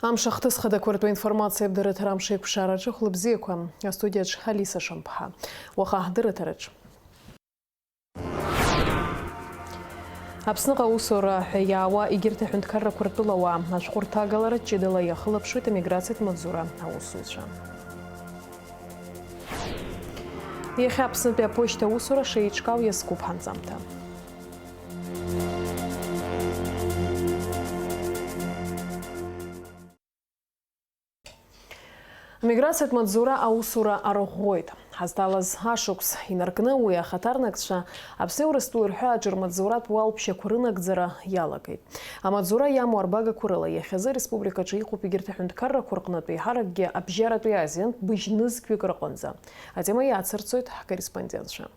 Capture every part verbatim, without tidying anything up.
Амш ахҭыс хадақәа ртәы информациа абдырыҭара амш еиқәшараҿы хәлыбзиақәа. Астудиаҿ Алиса Шамԥҳа. Уаха ҳдырыҭараҿ. Аԥсныҟа аусура ҳәа иаауа егьырҭ аҳәынҭқаррақәа ртәылауаа ашәҟәы рҭагалара ҷыдала иахылаԥшуеит амиграциатә маҵзура аусзуҩцәа. Иахьа Аԥснытәи аԥошьҭа аусура шеиҿкаау иазкуп ҳанҵамҭа. Амиграциатә маҵзура аусура арӷәӷәоит. Ҳазҭалаз ашықәс инаркны уи ахаҭарнакцәа Аԥсни Урыстәылеи рҳәаа аҿы рмаҵзуратә уалԥшьақәа рынагӡара иалагеит. Амаҵзура иамоу арбагақәа рыла иахьазы ареспубликаҿы иҟоуп егьырҭ аҳәынҭқаррақәа рҟнытә еиҳаракгьы абжьаратәи Азиантә быжь-нызқьҩык рҟынӡа. Атема иацырҵоит ҳкорреспондентцәа.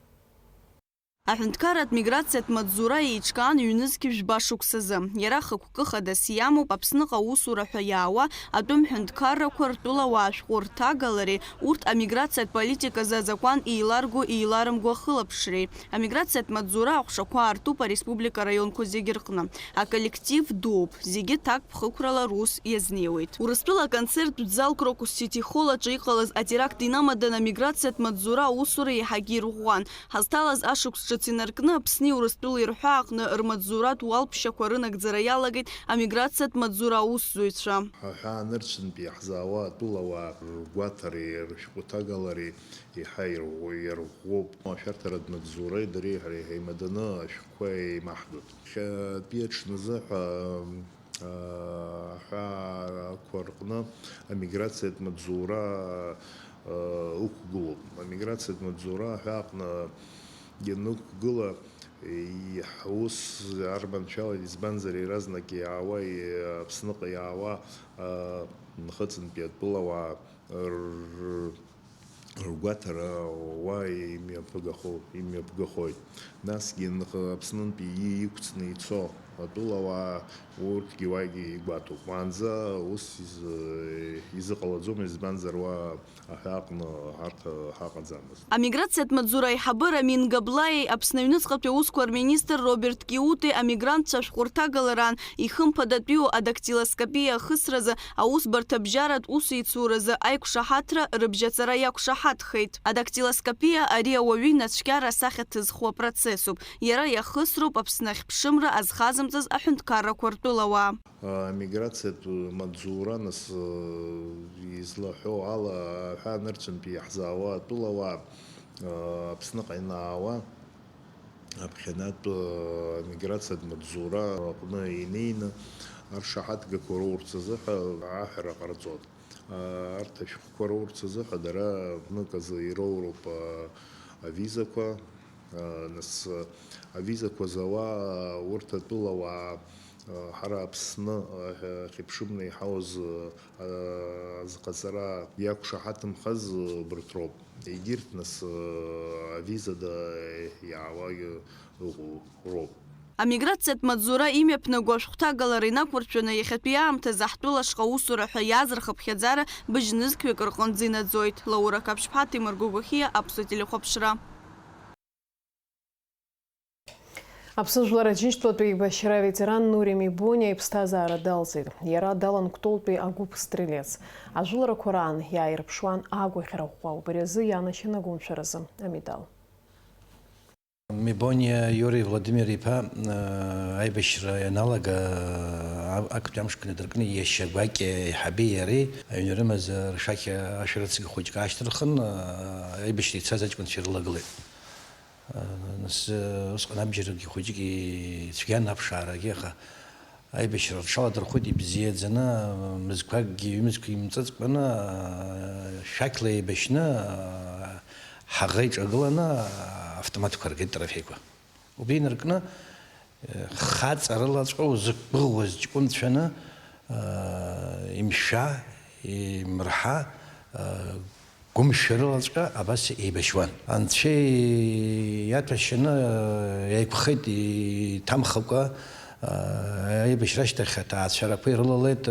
Аҳәынҭқарратә миграциатә маҵзура еиҿкаан ҩнызқь жәба шықәсазы. Иара хықәкы хадас иамоуп Аԥсныҟа аусура ҳәа иаауа атәым ҳәынҭқаррақәа ртәылауаа ашәҟәы рҭагалареи урҭ амиграциатә политиказы азакәан еиларго-еиларымго ахылаԥшреи. Амиграциатә маҵзура аҟәшақәа аартуп ареспублика араионқәа зегьы рҟны. Аколлектив дууп, зегьы ҭакԥхықәрала рус иазнеиуеит. Урыстәыла аконцерттә зал Крокус Сити Холл аҿы иҟалаз атеракт инамаданы амиграциатә маҵзура аусура еиҳагьы ирӷәӷәан. Ҳазҭалаз ашықәс ҿыц инаркны Аԥсни Урыстәылеи рҳәаа аҟны рмаҵзуратә уалԥшьақәа рынагӡара иалагеит амиграциатә маҵзура аусзуҩцәа. Аҳәаа нырцәынтәи иаҳзаауа атәылауаа ргәаҭареи рышәҟәы ҭагалареи еиҳа ирӷәӷәоуп. Ашәарҭаратә маҵзуреи дареи ҳареи ҳаимаданы ашәҟәқәа еимаҳдоит. Иахьатәи аҽназы ҳәа аҳәаақәа рҟны амиграциатә маҵзура ықәгылоуп. Амиграциатә маҵзура аҳәааҟны ианықәгыла, ус арманшәалеит, избанзар, иаразнак иаауа, Аԥсныҟа иаауа нхыҵынтәи атәылауаа р-, ргәаҭара уа имҩаԥыгахо-, имҩаԥгахоит. Насгьы нх-, Аԥснынтәи и-, иқәҵны ицо атәылауаа урҭгьы уагьы игәаҭоуп. Уаанӡа ус изы-, изыҟалаӡом, избанзар, уа аҳәааҟны ҳарҭ ҳаҟаӡамызт. Амиграциатә маҵзура аиҳабы Рамин Габлаиеи Аԥсны аҩныҵҟатәи аусқәа рминистр Роберт Киутеи амигрантцәа ашәҟәы рҭагалараан ихымԥадатәиу адактилоскопиа ахысразы аусбарҭабжьаратә усеицуразы аиқәшаҳаҭра рыбжьаҵара иақәшаҳаҭхеит. Адактилоскопиа ари ауаҩы инацәкьара асахьа ҭызхуа процессуп. Иара иахысроуп Аԥсны ахьԥшымра азхазымҵаз аҳәынҭқаррақәа ртәылауаа. Амиграциатә маҵзура, нас, излаҳәо ала, аҳәаа нырцәынтәи иаҳзаауа атәылауаа, Аԥсныҟа ианаауа, аԥхьанатә амиграциатә маҵзура аҟны инеины аршаҳаҭгақәа роурц азыҳәа аҳәара ҟарҵоит. Арҭ ашәҟәқәа роурц азыҳәа дара ныказы ироуроуп авизақәа. Нас авизақәа зауа урҭ атәылауаа, ҳара Аԥсны ахьыԥшымны иҳауз азҟаҵара иақәшаҳаҭымхаз убарҭ роуп. Егьырҭ, нас, авизада иаауа ыҟоу роуп. Амиграциатә маҵзура имҩаԥнаго ашәҟәҭагалара инақәыршәаны, иахьатәи аамҭазы ҳтәыла ашҟа аусура ҳәа иааз рхыԥхьаӡара быжь-нызқьҩык рҟынӡа инаӡоит. Лаура Қаԥшьԥҳа, Ҭемыр Гогохиа, Аԥсуа телехәаԥшра. Аԥсны жәлар Аџьынџьтәылатәи еибашьра аветеран Нури Мибониа иԥсҭазаара далҵит. Иара далан Кәтолтәи агәыԥ Стрелец. Ажәыларақәа раан иааирԥшуан агәаӷьра ӷәӷәа, убри азы ианашьан агәымшәаразы амедал. Мибониа Иури Владимир-иԥа, э, аибашьра ианалага, а-, актәи амшқәа инадыркны, иашьа гәакьа еиҳаби иареи аҩны рымаза ршәақь ашәарыцага хәыҷык аашьҭырхын, э, аибашьра ицаз аҷкәынцәа ирылагылеит. Э, нас, э, усҟан абџьаргьы хәыҷык ицәгьан аԥшаарагьы, аха аибашьра рҽаладырхәит ибзиаӡаны, мызқәакгьы, ҩымызқәа имҵыҵкәаны, шәақьла еибашьны, ҳаӷа иҿагыланы, автоматқәа ргеит, трофеиқәа. Убри инаркны, хаҵарылаҵәҟьа узықәгәыӷуаз ҷкәынцәаны, имшәа, имырҳа, гәымшәарылаҵәҟьа абас еибашьуан. Анцәа иаҭәашьаны еиқәхеит, иҭамхакәа, аибашьра ашьҭахь аҭаацәарақәа ирылалеит,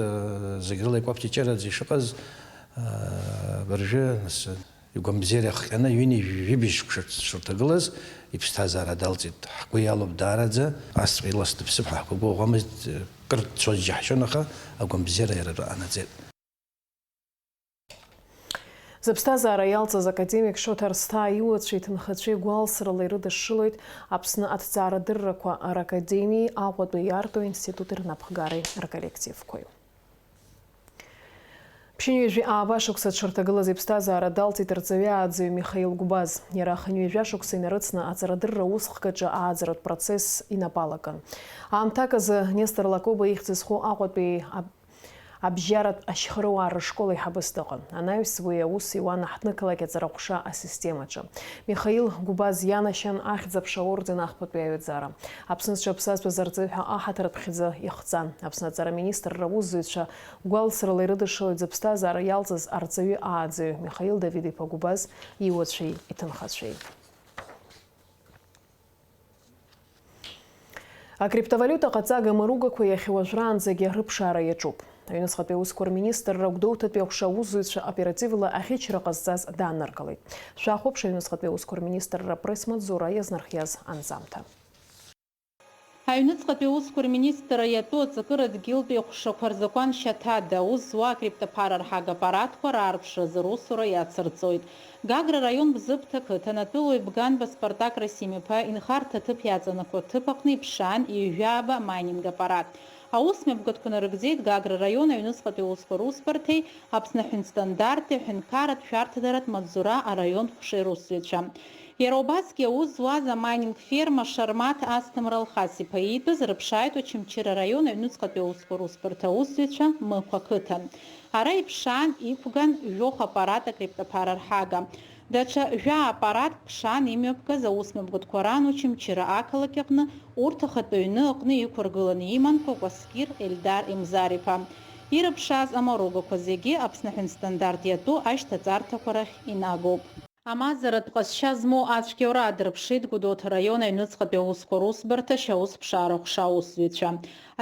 зегь рыла икәаԥ-ҷыҷыраӡа ишыҟаз, абыржәы, нас, игәамбзиара иахҟьаны, ҩынҩажәи жәибжь шықәса шырҭагылаз, иԥсҭазаара далҵит. Ҳгәы иалоуп даараӡа, асҵәҟьа иласны дыԥсып ҳәа ҳгәы гәыӷуамызт. Кыр дцоз џьаҳшьон, аха агәамбзиара иара анаӡеит. Зыԥсҭазаара иалҵыз академик Шоҭа Арсҭаа иуацәеи иҭынхацәеи гәалсрала ирыдышшылоит Аԥсны аҭҵаарадыррақәа ракадемиеи Аҟәатәи иарту институти рнапхгареи рколлективқәеи. Ԥшьынҩажәи ааба шықәса дшырҭагылаз иԥсҭазаара далҵит арҵаҩы ааӡаҩ Михаил Гәбаз. Иара хынҩажәа шықәса инарыцны аҵарадырра усхкаҿы ааӡаратә процесс инапы алакын. Аамҭак азы Нестор Лакоба ихьӡ зху Аҟәатәи аб-, абжьаратә ашьхаруаа рышкол аиҳабыс дыҟан. Анаҩс уи аус иуан аҳҭнықалақь аҵарахәша асистемаҿы. Михаил Гәбаз ианашьан Ахьӡ-аԥша аорден ахԥатәи аҩаӡара. Аԥсны зҽаԥсазтәыз арҵаҩы ҳәа аҳаҭыртә хьӡы ихҵан. Аԥсны аҵара министрра аусзуҩцәа гәалсрала ирыдышшылоит зыԥсҭазаара иалҵыз арҵаҩы ааӡаҩ Михаил Давид-иԥа Гәбаз иуацәеи иҭынхацәеи. Акриптовалиута ҟаҵага мыругақәа иахьа уажәраанӡагьы рыԥшаара иаҿуп. Аҩныҵҟатәи аусқәа рминистрра Гәдоуҭатәи аҟәша аусзуҩцәа аоперативла ахьычра ҟазҵаз дааныркылеит. Шәахәаԥш, аҩныҵҟатәи аусқәа рминистрра апресс-маҵзура иазнархиаз анҵамҭа. Аҩныҵҟатәи аусқәа рминистрра иатәу аҵакыра дгьылтәи аҟәшақәа рзакәан шьаҭада аус зуа акриптоԥара рҳага аппаратқәа раарԥшразы русура иацырҵоит. Гагра раион Бзыԥҭа қыҭан атәылауаҩ Бганба Спартак Расим-иԥа инхарҭа аҭыԥ иаҵанакуа аҭыԥ аҟны иԥшаан ҩажәи ааба майнинг аппарат. Аус мҩаԥгатәқәа нарыгӡеит Гагра раион аҩныҵҟатәи аусқәа русбарҭеи Аԥсны аҳәынҭстандарти аҳәынҭқарратә шәарҭадаратә маҵзура араион ҟәшеи русзуҩцәа. Иара убасгьы аус зуаз амайнинг ферма Шармаҭ Асҭамыр Алхас-иԥа иитәыз рыԥшааит Очамчыра араион аҩныҵҟатәи аусқәа русбарҭа аусзуҩцәа Мықә ақыҭан. Ара иԥшаан, иқәган жәохә аппарат акриптоԥара рҳага. Даҽа жәа аппаратк ԥшаан имҩаԥгаз аус мҩаԥгатәқәа раан Очамчыра ақалақь аҟны, урҭ ахатәы аҩны аҟны иқәыргыланы иман Кәакәасқьыр Ельдар Емзар-иԥа. Ирыԥшааз амаругақәа зегьы Аԥсны аҳәынҭстандарт иатәу ашьҭаҵарҭақәа рахь инагоуп. Амазаратә ҟазшьа змоу ацәгьоура аадырԥшит Гәдоуҭа араион аҩныҵҟатәи аусқәа русбарҭа ашьаусԥшаара ҟәша аусзуҩцәа.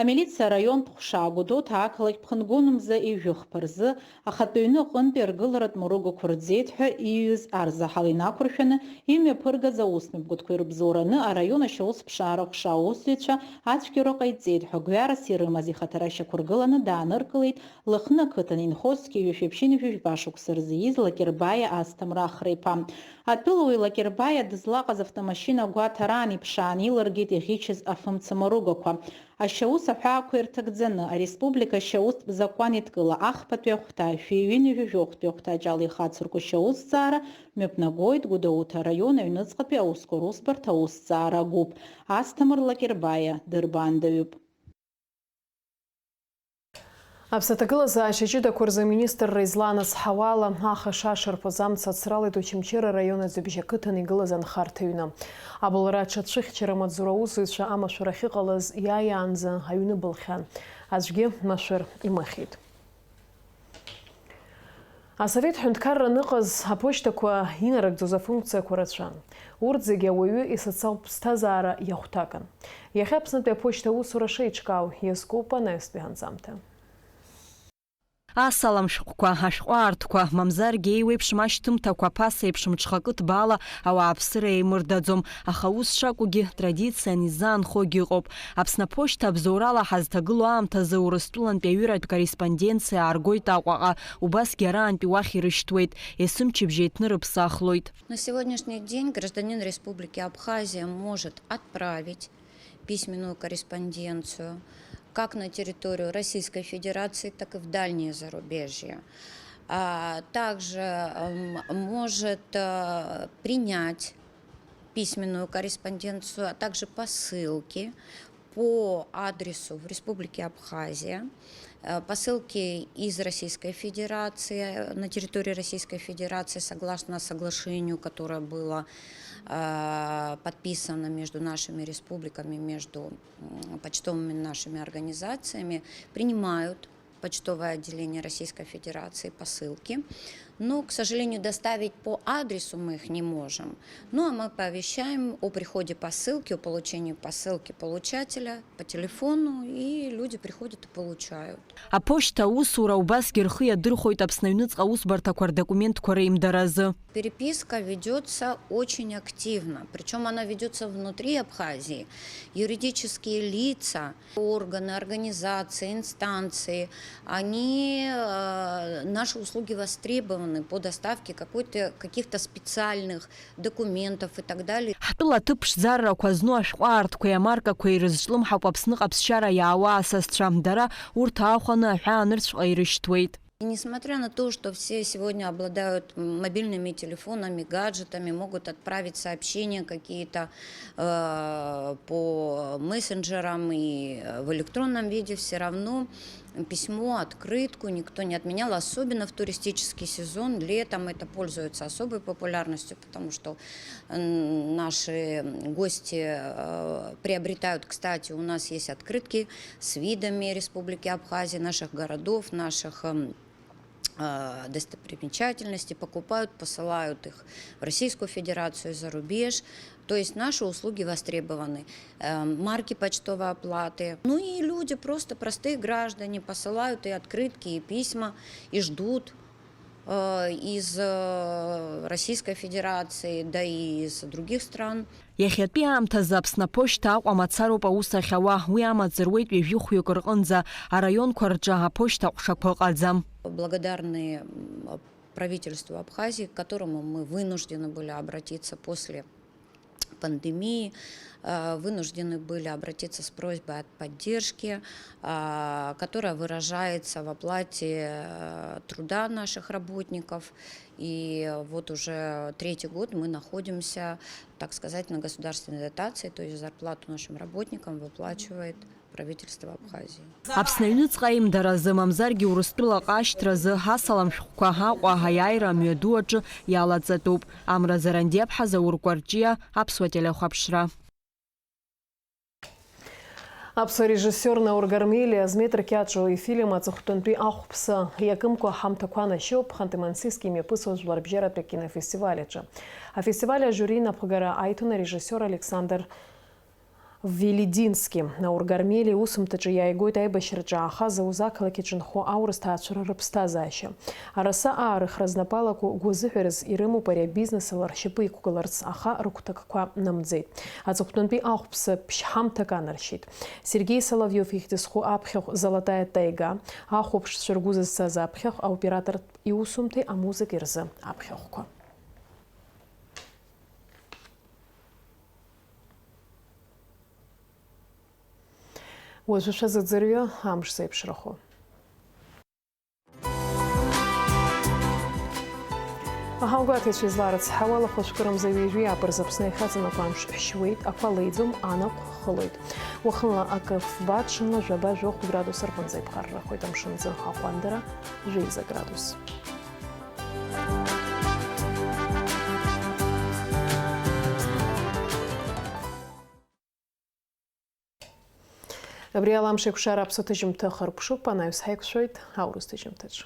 Амилициа араионтә ҟәша Гәдоуҭа ақалақь Ԥхынгәынмза ижәыхԥа рзы ахатәы ҩны аҟынтәи аргыларатә мыругақәа рӡеит ҳәа ииҩыз арзаҳал инақәыршәаны имҩаԥыргаз аус мҩаԥгатәқәа ирыбзоураны араион ашьаусԥшаара ҟәша аусзуҩцәа ацәгьоура ҟаиҵеит ҳәа гәҩарас ирымаз ихаҭара шьақәыргыланы дааныркылеит Лыхны ақыҭан инхоз зқьи жәшәи ԥшьынҩажәи жәаба шықәса рзы ииз Лакербаиа Асҭамыр Ахра-иԥа. Атәылауаҩ Лакербаиа дызлаҟаз автомашьына гәаҭараан иԥшаан илыргеит иӷьычыз афымца маругақәа. Ашьаус аҳәаақәа ирҭагӡаны, ареспублика ашьаустә закәан еидкыла ахԥатәи ахәҭа, шәи ҩынҩажәи жәохәтәи ахәҭаҷ ала ихацырку ашьаусҭҵаара мҩаԥнагоит Гәдоуҭа араион аҩныҵҟатәи аусқәа русбарҭа аусҭҵаара агәыԥ. Асҭамыр Лакербаиа дырбаандаҩуп. Аԥсны аҭагылазаашьа ҷыдақәа рзы аминистрра излаанацҳауа ала, аха шашарԥаз амца ацралеит Очамчыра араион Аӡҩыбжьа ақыҭан игылаз анхарҭа аҩны. Абылра аҽацәыхьчара амаҵзура аусзуҩцәа амашәыр ахьыҟалаз иааиаанӡа аҩны былхьан. Аӡәгьы машәыр имыхьит. Асовет ҳәынҭқарра аныҟаз аԥошьҭақәа инарыгӡоз афункциақәа рацәан. Урҭ зегьы ауаҩы исоциалтә ԥсҭазаара иахәҭакын. Иахьа Аԥснытәи аԥошьҭа аусура шеиҿкаау иазкуп анаҩстәи ҳанҵамҭа. Асалам шәҟәқәа, ашәҟәы аартқәа, мамзаргьы еиуеиԥшым ашьҭымҭақәа ԥаса еиԥш мҽхакы ҭбаала ауааԥсыра еимырдаӡом, аха ус шакәугьы традициан изаанхогьы ыҟоуп. Аԥсны аԥошьҭа абзоурала ҳазҭагылоу аамҭазы Урыстәылантәи аҩыратә корреспонденциа ааргоит Аҟәаҟа, убасгьы араантәи уахь ирышьҭуеит, есымчыбжь еиҭнырыԥсахлоит. На сегодняшний день гражданин Республики Абхазия может отправить письменную корреспонденцию как на территорию Российской Федерации, так и в дальние зарубежья. А также, м, может, э, принять письменную корреспонденцию, а также посылки по адресу в Республике Абхазия, э, посылки из Российской Федерации, э, на территории Российской Федерации, согласно соглашению, которое было, э, подписано между нашими республиками, между, м, почтовыми нашими организациями, принимают почтовое отделение Российской Федерации посылки, Но, к сожалению, доставить по адресу мы их не можем. Ну, а мы оповещаем о приходе посылки, о получении посылки получателя по телефону, и люди приходят и получают. Аԥошьҭа аусура убасгьы рхы иадырхәоит Аԥсны аҩныҵҟа аусбарҭақәа рдокументқәа реимдаразы. Переписка ведётся очень активно, причём она ведётся внутри Абхазии. Юридические лица, органы, организации, инстанции, они, э, наши услуги востребованы по доставке какой-то, каких-то специальных документов и так далее. Ҳтәыла аҭыԥ ԥшӡаррақәа зну ашәҟәы аартқәеи амаркақәеи ирызҿлымҳауп Аԥсныҟа аԥсшьара иаауа асасцәа. Дара урҭ аахәаны аҳәаанырцәҟа ирышьҭуеит. И несмотря на то, что все сегодня обладают мобильными телефонами, гаджетами, могут отправить сообщения какие-то, э, по мессенджерам и в электронном виде, всё равно письмо, открытку никто не отменял, особенно в туристический сезон. Летом это пользуется особой популярностью, потому что, м, наши гости, э, приобретают, кстати, у нас есть открытки с видами Республики Абхазия, наших городов, наших, м, э, достопримечательностей, покупают, посылают их в Российскую Федерацию, за рубеж. То есть наши услуги востребованы. Э, марки почтовой оплаты. Ну и люди, просто простые граждане, посылают и открытки, и письма, и ждут, э, из, э, Российской Федерации, да и из других стран. Иахьатәи аамҭазы Аԥсны аԥошьҭа Аҟәа мацароуп аус ахьауа, уи амаҵ руеит ҩажәи хәҩык рҟынӡа, араионқәа рҿы аԥошьҭа ҟәшақәа ыҟаӡам. Благодарны, м, правительству Абхазии, к которому мы вынуждены были обратиться после пандемии, э, вынуждены были обратиться с просьбой о поддержке, а, которая выражается в оплате, э, труда наших работников. И вот уже третий год мы находимся, так сказать, на государственной дотации, то есть зарплату нашим работникам выплачивает правительство Абхазии. Аԥсны аҩныҵҟа аимдаразы, мамзаргьы Урыстәылаҟа ашьҭразы асалам шәҟәқәа Аҟәа аиааира амҩаду аҿы иалаҵатәуп. Амра Зарандиаԥҳа, Заур Кәарҷиа, Аԥсуа телехәаԥшра. Аԥсуа режиссиор Наур Гармели Азмет Ркьаҿу ифильм аҵыхәтәантәи ахәԥса иакымкәа ҳамҭақәа анашьоуп Ханты-Мансийск имҩаԥысуа жәларбжьаратәи акинофестиваль аҿы. Афестиваль ажиури инапхгара аиҭон арежиссиор Александр Велидински. Наур Гармели иусумҭаҿы иааигоит аибашьраҿы аахаз аус ақалақь аҿы инхо аурыс ҭаацәара рыԥсҭазаашьа. Араса аарыхра знапы алаку гәазыҳәарас ирымоуп ари абизнес ала ршьапы иқәгыларц, аха рыгәҭакқәа нымӡеит. Аҵыхәтәантәи ахәԥса ԥшьҳамҭак анаршьеит. Сергеи Соловиов ихьӡ зху аԥхьахә Золотая тайга, ахәаԥшцәа ргәы зызцаз аԥхьахә аоператортә иусумҭеи амузыкеи рзы аԥхьахәқәа. Уажәы шәазыӡырҩы амш зеиԥшрахо. Аҳаугәаҭаҩцәа изларыцҳауа, алахәашәкырамза ҩажәи ааба рзы Аԥсны иахьаҵанакуа амш шьуеит, ақәа леиӡом, анаҟә хылоит. Уахынла акы фба, ҽынла жәаба-жәохә градус рҟынӡа иԥхаррахоит, амшын аӡы аҟәандара жәеиза градус. Абри ала амш еиқәшара аԥсуа ҭыжьымҭа хыркәшоуп, анаҩс ҳаиқәшәоит аурыс ҭыжьымҭаҿы.